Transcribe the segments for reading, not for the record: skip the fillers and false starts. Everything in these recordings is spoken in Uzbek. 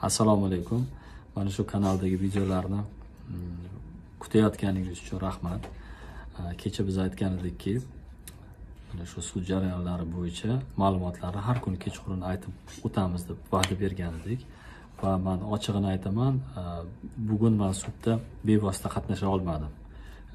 Assalomu alaykum. Mana shu kanaldagi videolarni kutayotganingiz uchun rahmat. Kecha biz aytgan edikki, mana shu sud jarayonlari bo'yicha ma'lumotlarni har kuni kechqurun aytib o'tamiz deb va'da bergan edik. Va men ochig'ini aytaman, bugun men sudda bevosita qatnasha olmadim.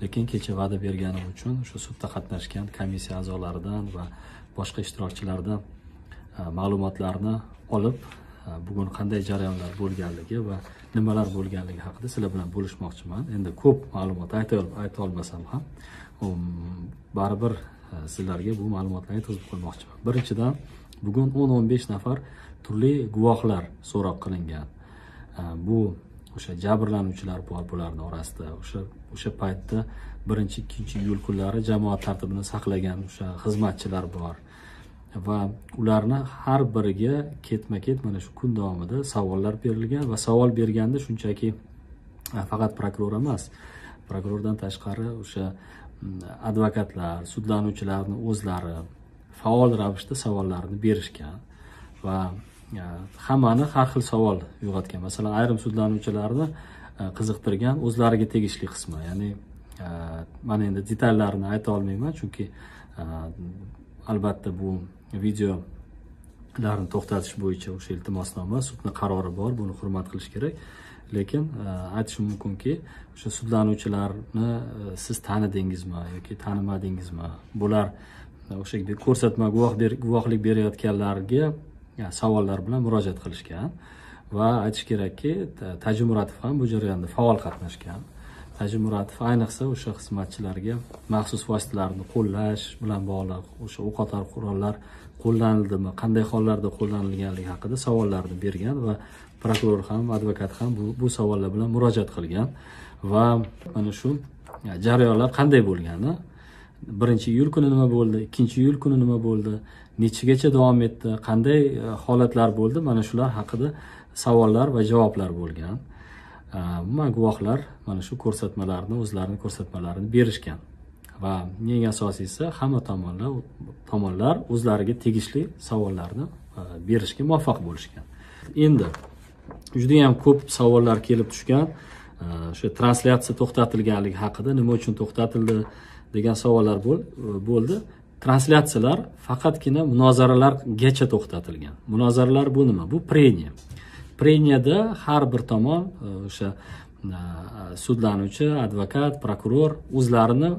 Lekin kecha va'da berganim uchun o'sha sudda qatnashgan komissiya a'zolaridan va boshqa ishtirokchilardan ma'lumotlarni olib, bugun qanday jarayonlar bo'lganligi va nimalar bo'lganligi haqida sizlar bilan bo'lishmoqchiman. Endi ko'p ma'lumot ayta olmasam ham, baribir sizlarga bu ma'lumotlarni yetkazib qo'ymoqchiman. Birinchidan, bugun 10-15 nafar turli guvohlar so'roq qilingan. Bu o'sha jabrlanuvchilar bor, bularning orasida o'sha paytda 1-2 iyul kunlari jamoat tartibini saqlagan o'sha xizmatchilar bor va ularni har biriga ketma-ket mana shu kun davomida savollar berilgan va savol berganda shunchaki faqat prokuror emas, prokurordan tashqari o'sha advokatlar, sudlanuvchilarning o'zlari faol ravishda savollarni berishgan va hammani har xil savol uyg'otgan. Masalan, ayrim sudlanuvchilarni qiziqtirgan o'zlariga tegishli qismi, ya'ni mana endi detallarini ayta olmayman, chunki albatta bu videolarni to'xtatish bo'yicha o'sha iltimosnoma, sudning qarori bor, buni hurmat qilish kerak. Lekin aytishim mumkinki, o'sha sudlanuvchilarni siz tanidingizmi yoki tanimadingizmi, bular o'sha ko'rsatma guvohlik berayotganlarga savollar bilan murojaat qilishgan. Va aytish kerakki, Tajimuratov ham bu jarayonda faol qatnashgan. Tajimuratov ayniqsa o'sha xizmatchilarga maxsus vositalarni qo'llash bilan bog'liq, o'sha o'q-otar qurollar qo'llanildimi, qanday hollarda qo'llanilganligi haqida savollarni bergan va prokuror ham, advokat ham bu savollar bilan murojaat qilgan va mana shu jarayonlar qanday bo'lgani, 1-iyul kuni nima bo'ldi, 2-iyul kuni nima bo'ldi, nechagacha davom etdi, qanday holatlar bo'ldi, mana shular haqida savollar va javoblar bo'lgan. Umuman guvohlar mana shu ko'rsatmalarni, o'zlarining ko'rsatmalarini berishgan va eng asosiysi, hamma tomonlar o'zlariga tegishli savollarni berishga muvaffaq bo'lishgan. Endi juda ham ko'p savollar kelib tushgan, o'sha translyatsiya to'xtatilganligi haqida, nima uchun to'xtatildi degan savollar bo'ldi. Translyatsiyalar faqatgina munozaralargacha to'xtatilgan. Munozaralar bu nima? Bu preniya. Preniyada har bir tomon, o'sha sudlanuvchi, advokat, prokuror o'zlarini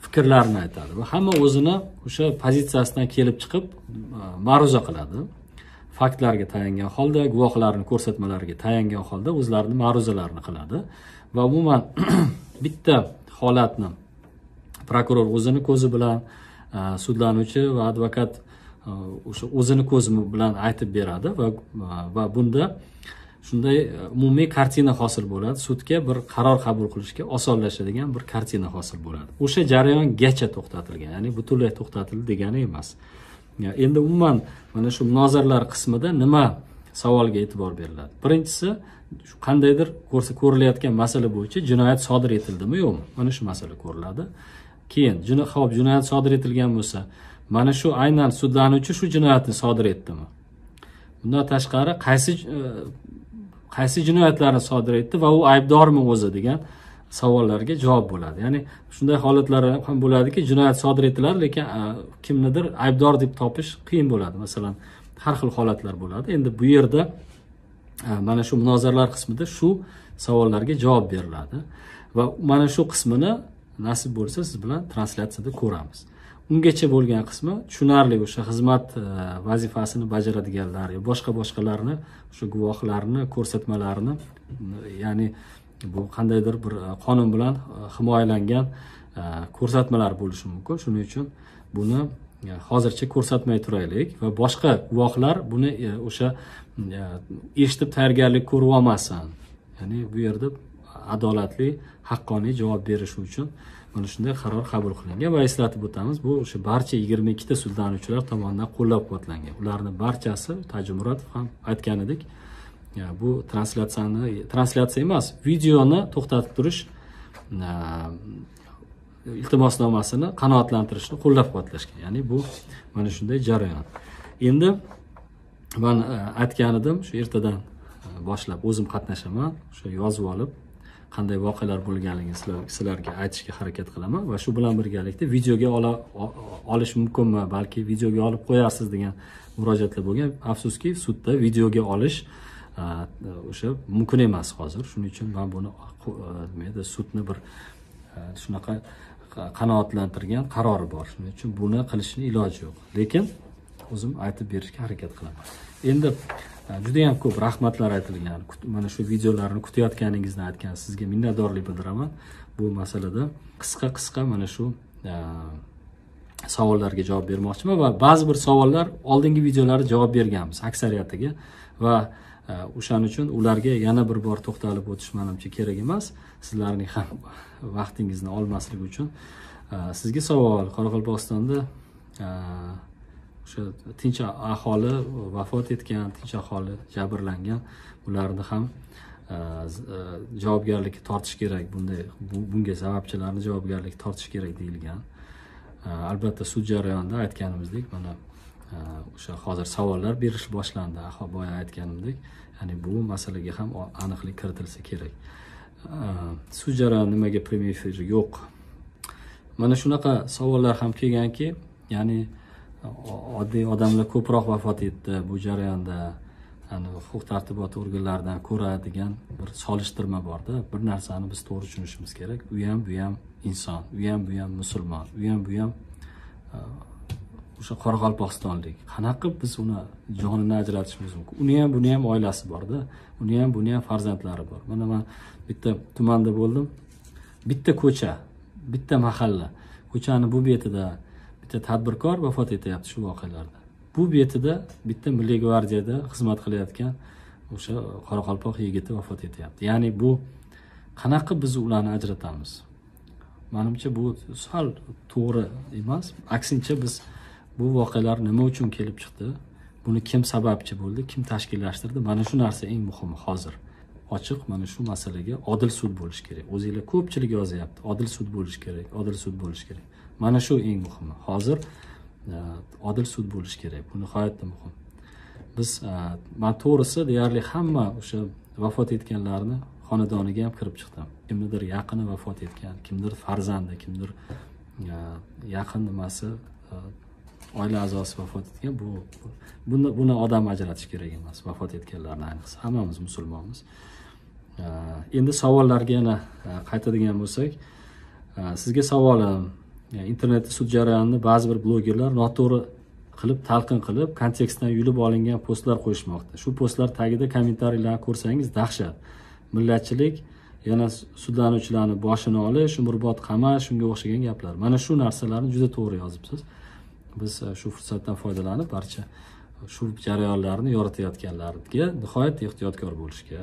fikrlarini aytadi va hamma o'zini o'sha pozitsiyasidan kelib chiqib ma'ruza qiladi. Faktlarga tayangan holda, guvohlarning ko'rsatmalariga tayangan holda o'zlarini ma'ruzalarini qiladi va umuman bitta holatni prokuror o'zini ko'zi bilan, sudlanuvchi va advokat o'sha o'zini ko'zi bilan aytib beradi va bunda shunday umumiy kartina hosil bo'ladi. Sudga bir qaror qabul qilishga osonlashadigan bir kartina hosil bo'ladi. O'sha jarayongacha to'xtatilgan, ya'ni butunlay to'xtatildi degani emas. Endi umuman mana shu munozaralar qismida nima savolga e'tibor beriladi? Birinchisi, shu qandaydir ko'rilayotgan masala bo'yicha jinoyat sodir etildimi yo'qmi? Mana shu masala ko'riladi. Keyin jinoyat sodir etilgan bo'lsa, mana shu aynan sudlanuvchi shu jinoyatni sodir etdimi? Bundan tashqari qaysi jinoyatlarni sodir etdi va u aybdormi o'zi degan savollarga javob bo'ladi. Ya'ni shunday holatlar ham bo'ladiki, jinoyat sodir etiladi, lekin kimnidir aybdor deb topish qiyin bo'ladi. Masalan, har xil holatlar bo'ladi. Endi bu yerda mana shu munozaralar qismida shu savollarga javob beriladi va mana shu qismini nasib bo'lsa siz bilan translyatsiyada ko'ramiz. Ungacha bo'lgan qismi tushunarli, o'sha xizmat vazifasini bajaradiganlar yo boshqa-boshqalarni, o'sha guvohlarni ko'rsatmalarini, ya'ni bu qandaydir bir qonun bilan himoyalangan ko'rsatmalar bo'lishi mumkin. Shuning uchun buni hozircha ko'rsatmay turaylik va boshqa guvohlar buni o'sha eshitib tayyorgarlik ko'rib olmasin. Ya'ni bu yerda adolatli, haqqoniy javob berish uchun mana shunday qaror qabul qilingan va eslatib o'tamiz, bu o'sha barcha 22 ta sudlanuvchilar tomonidan qo'llab-quvvatlangan. Ularning barchasi, Tajimuratov ham aytgan edik, bu translyatsiya emas, videoni to'xtatib turish iltimosnomasini qanoatlantirishni qo'llab-quvvatlashgan. Ya'ni bu mana shunday jarayon. Endi men aytgan edim, shu ertadan boshlab o'zim qatnashaman. O'sha yozib olib qanday voqealar bo'lganligini sizlarga aytishga harakat qilaman va shu bilan birgalikda videoga olish mumkinmi, balki videoga olib qo'yarsiz degan murojaatlar bo'lgan. Afsuski, sudda videoga olish o'sha mumkin emas hozir. Shuning uchun men buni nima sudni bir shunaqa qanoatlantirgan qarori bor. Shuning uchun buni qilishning iloji yo'q. Lekin o'zim aytib berishga harakat qilaman. Endi juda ham ko'p rahmatlar aytilgan. Mana shu videolarni kutayotganingizni aytgan sizga minnatdorlik bildiraman. Bu masalada qisqa-qisqa mana shu savollarga javob bermoqchiman va ba'zi bir savollar oldingi videolarda javob berganmiz aksariyatiga va o'shaning uchun ularga yana bir bor to'xtalib o'tish menimcha kerak emas. Sizlarning ham vaqtingizni olmaslik uchun. Sizga savol: Qoraqalpog'istonda o'sha tinch aholi vafot etgan, tinch aholi jabrlangan, ularni ham javobgarlikka tortish kerak, bunga sababchilarni javobgarlikka tortish kerak deyilgan. Albatta sud jarayonida aytganimizdek, mana o'sha hozir savollar berish boshlandi. Boya aytganimdek, ya'ni bu masalaga ham aniqlik kiritilsa kerak. Sud jarayoni nimaga premyer efir yo'q? Mana shunaqa savollar ham kelganki, ya'ni oddiy odamlar ko'proq vafot etdi bu jarayonda, ya'ni huquq tartibot organlaridan ko'ra degan bir solishtirma borda. Bir narsani biz to'g'ri tushunishimiz kerak. U ham bu ham inson, u ham bu ham musulmon, u ham bu ham o'sha qoraqalpog'istonlik. Qanaqa qilib biz uni jonini ajratishimiz mumkin? Uni ham buni ham oilasi borda, uni ham buni ham farzandlari bor. Mana men bitta tumanda bo'ldim. Bitta ko'cha, bitta mahalla. Ko'chani bu betida bitta tadbirkor vafot etyapti shu voqealarda. Bu betida bitta Milliy gvardiyada xizmat qilayotgan o'sha qoraqalpoq yigiti vafot etyapti. Ya'ni bu qanaqa biz ularni ajratamiz? Menimcha bu sal to'g'ri emas. Aksincha biz bu voqealar nima uchun kelib chiqdi? Buni kim sababchi bo'ldi, kim tashkillashtirdi? Mana shu narsa eng muhimi hozir. Ochiq mana shu masalaga odil sud bo'lish kerak. O'zinglar ko'pchilik yozyapti, odil sud bo'lish kerak, odil sud bo'lish kerak. Mana shu eng muhimi. Hozir odil sud bo'lish kerak. Bu nihoyatda muhim. Biz men to'g'risi deyarli hamma o'sha vafot etganlarni xonadoniga ham kirib chiqdim. Kimnidir yaqini vafot etgan, kimdir farzandi, kimdir yaqin nimasi, oila a'zosi vafot etgan. Buni odam ajratish kerak emas. Vafot etganlarni ayniqsa hammamiz musulmonmiz. Endi savollarga yana qaytadigan bo'lsak, sizga savolim: internetda sud jarayonini ba'zi bir blogerlar noto'g'ri qilib talqin qilib, kontekstdan yulib olingan postlar qo'yishmoqda. Shu postlar tagida kommentariylarni ko'rsangiz dahshat. Millatchilik, yana sudlanuvchilarni boshini olish, umrbod qamash, shunga o'xshagan gaplar. Mana shu narsalarni juda to'g'ri yozibsiz. Biz shu fursatdan foydalanib barcha shu jarayonlarni yoritayotganlarga nihoyat ehtiyotkor bo'lishga,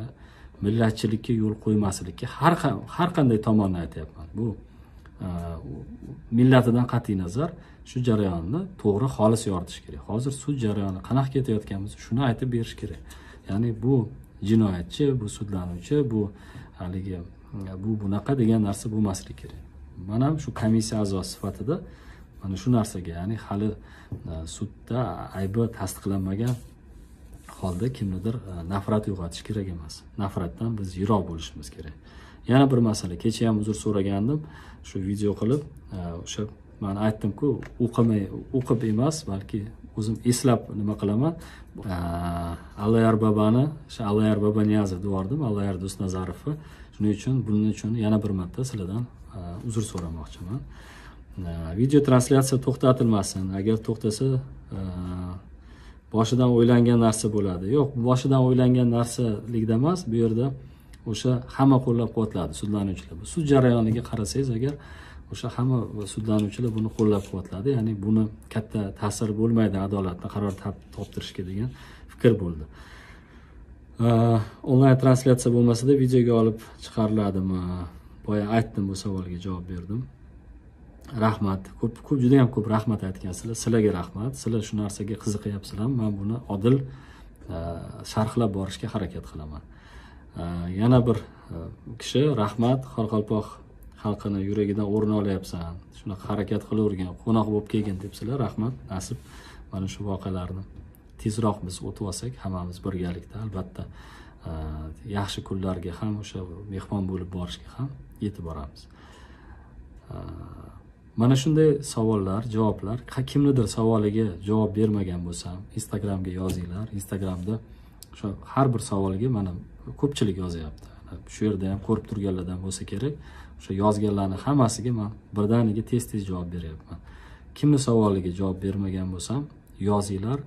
millatchilikka yo'l qo'ymaslikka har qanday tomonni aytyapman. Bu millatidan qat'iy nazar shu jarayonni to'g'ri xolis yoritish kerak. Hozir sud jarayoni qanaqa ketayotgan bo'lsa, shuni aytib berish kerak. Ya'ni bu jinoyatchi, bu sudlanuvchi, bu haligi bu bunaqa degan narsa bo'lmasligi kerak. Men ham shu komissiya a'zosi sifatida mana shu narsaga, ya'ni hali sudda aybi tasdiqlanmagan holda kimnidir nafrat uyg'otish kerak emas. Nafratdan biz yiroq bo'lishimiz kerak. Yana bir masala, kecha ham uzr so'ragandim, shu video qilib, o'sha men aytdim-ku, o'qib emas, balki o'zim eslab nima qilaman. Allayar babani, o'sha Allayar Babaniyazov devordim, Allayar Do'stnazarovni. Shuning uchun buning uchun yana bir marta sizlardan uzr so'ramoqchiman. Video translyatsiya to'xtatilmasin. Agar to'xtasa, boshidan o'ylangan narsa bo'ladi. Yo'q, boshidan o'ylangan narsalikda emas, bu yerda o'sha hamma qo'llab-quvvatladi sudlanuvchilar. Bu sud jarayoniga qarasangiz agar o'sha hamma sudlanuvchilar buni qo'llab-quvvatladi, ya'ni buni katta ta'siri bo'lmaydi adolatni qaror toptirishga degan fikr bo'ldi. Onlayn translyatsiya bo'lmasa-da videoga olib chiqariladimi? Boya aytdim, bu savolga javob berdim. Rahmat. Ko'p juda ham ko'p rahmat aytgansizlar. Sizlarga rahmat. Sizlar shu narsaga qiziqyapsizlar. Men buni odil sharhlab borishga harakat qilaman. Yana bir kishi rahmat, qoraqalpoq xalqini yuragidan o'rin olyapsan, shunaqa harakat qilavergin, qo'noq bo'lib kelgin debsizlar. Rahmat. Nasib mana shu voqealarni tezroq biz o'tib olsak, hammamiz birgalikda albatta Yaxshi kunlarga ham o'sha mehmon bo'lib borishga ham yetib boramiz. Mana shunday savollar, javoblar. Kimnidir savoliga javob bermagan bo'lsam, Instagramga yozinglar. Instagramda o'sha har bir savolga mana ko'pchilik yozyapti. Shu yerda ham ko'rib turganlardan bo'lsa kerak. O'sha yozganlarning hammasiga men birdaniga tez-tez javob beryapman. Kimni savoliga javob bermagan bo'lsam, yozinglar.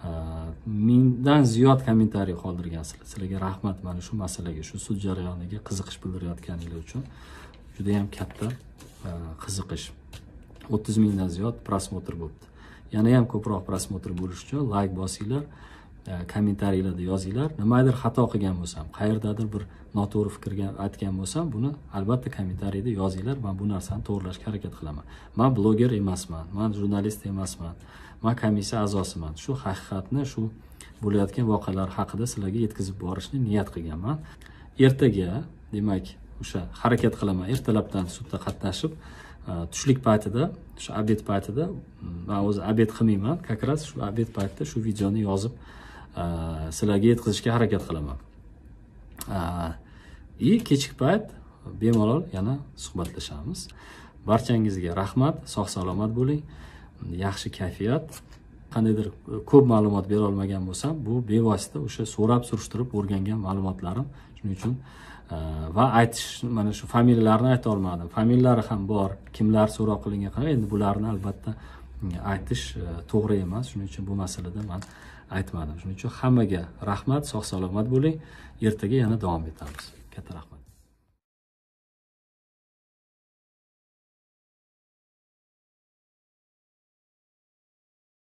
1000dan ziyod kommentariy qoldirgansizlar. Sizlarga rahmat mana shu masalaga, shu sud jarayoniga qiziqish bildirayotganingiz uchun. Juda ham katta qiziqish. 30 mingdan ziyod prosmotr bo'libdi. Yana ham ko'proq prosmotr bo'lish uchun like bosinglar, kommentariylarda yozinglar. Nimadir xato qilgan bo'lsam, qayerdadir bir noto'g'ri fikrga aytgan bo'lsam, buni albatta kommentariyda yozinglar. Men bu narsani to'g'rilashga harakat qilaman. Men bloger emasman, men jurnalist emasman. Men komissiya a'zosiman. Shu haqiqatni, shu bo'layotgan voqealar haqida sizlarga yetkazib borishni niyat qilganman. Ertaga, demak, o'sha harakat qilaman. Ertalabdan sudda qatnashib, tushlik paytida, o'sha obed paytida, men o'zi obed qilmayman, как раз shu obed paytida shu videoni yozib sizlarga yetkazishga harakat qilaman. И kechki payt bemalol yana suhbatlashamiz. Barchangizga rahmat, sog' salomat bo'ling, yaxshi kayfiyat. Qandaydir ko'p ma'lumot bera olmagan bo'lsam, bu bevosita o'sha so'rab surishtirib o'rgangan ma'lumotlarim. Shuning uchun va aytish, mana shu familiyalarni ayta olmadim. Familiyalari ham bor, kimlar so'roq qilingan, qanday, endi bularni albatta aytish to'g'ri emas. Shuning uchun bu masalada men aytmadim. Shuning uchun hammaga rahmat, sog' salomat bo'ling. Ertaga yana davom etamiz. Katta rahmat.